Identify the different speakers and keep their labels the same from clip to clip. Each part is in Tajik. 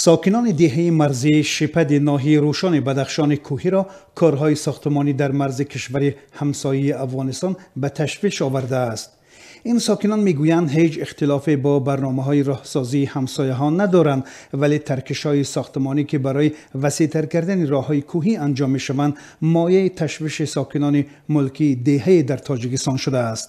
Speaker 1: Сокинони деҳаи марзии Шипади ноҳияи Рӯшони Бадахшони кӯҳиро корҳои сохтмонӣ дар марзи кишвари ҳамсояи Афғонистон ба ташвиш овардааст. Ин сокинон мегӯянд, ҳеҷ ихтилофе бо барномаҳои роҳсозии ҳамсояҳо надоранд, вале таркишҳои сохтмонӣ, ки барои васеътар кардани роҳҳои кӯҳӣ анҷом мешаванд, мояи ташвиши сокинони мулкии деҳае дар Тоҷикистон шудааст.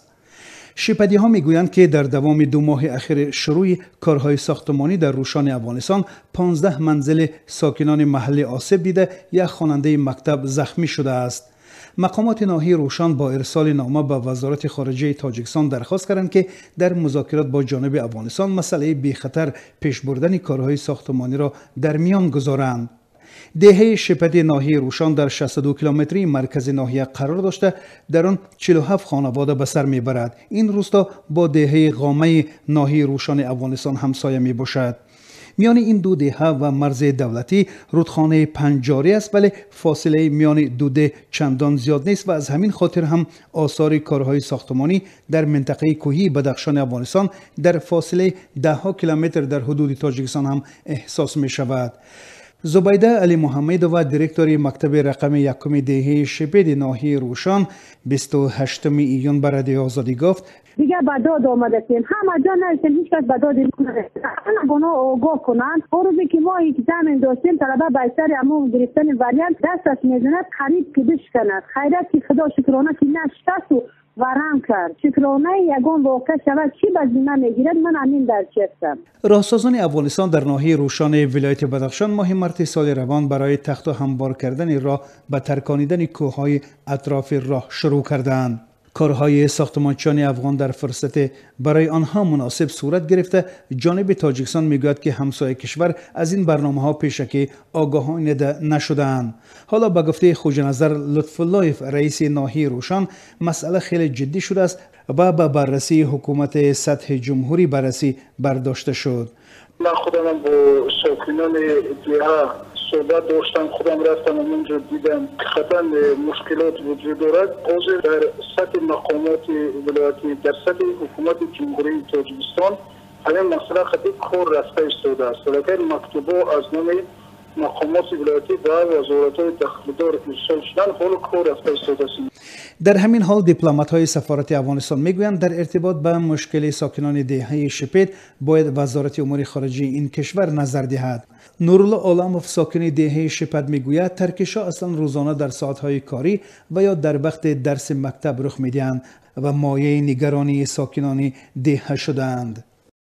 Speaker 1: Шипадиҳо мегӯянд, ки дар давоми 2 моҳи ахири шурӯи корҳои сохтмонӣ дар Рӯшони Афғонистон 15 манзили сокинони маҳаллӣ осеб дида, як хонандаи мактаб захмӣ шудааст. Мақомоти ноҳияи Рӯшон бо ирсоли нома ба Вазорати хориҷаи Тоҷикистон дархост карданд, ки дар музокирот бо ҷониби Афғонистон масъалаи бехатар пеш бурдани корҳои сохтмониро дар миён гузоранд. Деҳаи Шипади ноҳияи Рӯшон дар 62 километрии маркази ноҳия қарор дошта, дар он 47 хонавода ба сар мебарад. Ин рӯсто бо деҳаи Ғомаи ноҳияи Рӯшони Афғонистон ҳамсоя мебошад. Миёни ин ду деҳа ва марзи давлатӣ рудхонаи Панҷ ҷорӣ аст, вале фосилаи миёни ду деҳ чандон зиёд нест ва аз ҳамин хотир ҳам осори корҳои сохтмонӣ дар минтақаи кӯҳии Бадахшони Афғонистон дар фосилаи даҳҳо километр дар ҳудуди Тоҷикистон ҳам эҳсос мешавад. Зубайда Алимуҳаммедова, директори мактаби рақами якуми деҳаи Шипеди ноҳияи Рӯшон, 28 июн ба Радиои Озодӣ гуфт:
Speaker 2: Дигар ба дод омадастем, ҳама ҷо навиштем, ҳеҷ кас ба доди мо нарасид. Ҳама огоҳ кунанд. Он рӯзе ки мо экзамен доштем, талаба ба сари ҳамон гирифтани вариант дасташ мезанад, қариб ки бишканад. Хайрат ки Худо шукрона ки нашикасту варам кард. Шукронаи ягон воқеа шавад, чӣ ба зимма мегирад? Ман ҳамин дар честам.
Speaker 1: Роҳсозони Афғонистон дар ноҳияи Рӯшони вилояти Бадахшон моҳи марти соли равон барои тахту ҳамвор кардани роҳ ба тарконидани кӯҳҳои атрофи роҳ шурӯъ кардаанд. Корҳои сохтмончиёни афғон дар фурсате барои онҳо муносиб сурат гирифта. Ҷониби Тоҷикистон мегӯяд, ки ҳамсояи кишвар аз ин барномаҳо пешакӣ огоҳонида нашудаанд. Ҳоло ба гуфтаи Хоҷаназар Лутфуллоев, раиси ноҳияи Рӯшон, масъала хеле ҷиддӣ шудааст ва ба баррасии ҳукумати сатҳи ҷумҳурӣ баррасӣ бардошта шуд.
Speaker 3: Ман худамам бо сокинони деҳа суҳбат доштам, худам рафтам онҷо, дидам, ҳақиқатан мушкилот вуҷуд дорад. Ҳозир дар сатҳи мақомоти вилоятӣ, дар сатҳи ҳукумати Ҷумҳурии Тоҷикистон ҳамин масъала хати кор рафта истодааст. Аллакай мактубҳо аз номи мақомоти вилоятӣ ба вазоратҳои дахлдор ирсол шуданд, ҳоло кор рафта истодааст.
Speaker 1: Дар ҳамин ҳол дипломатҳои сафорати Афғонистон мегӯянд, дар иртибот ба мушкили сокинони деҳаи Шипед бояд Вазорати умури хориҷии ин кишвар назар диҳад. Нурулло Оламов, сокини деҳаи Шипад, мегӯяд, таркишҳо аслан рӯзона дар соатҳои корӣ ва ё дар вақти дарси мактаб рух медиҳанд ва мояи нигаронии сокинони деҳа шудаанд.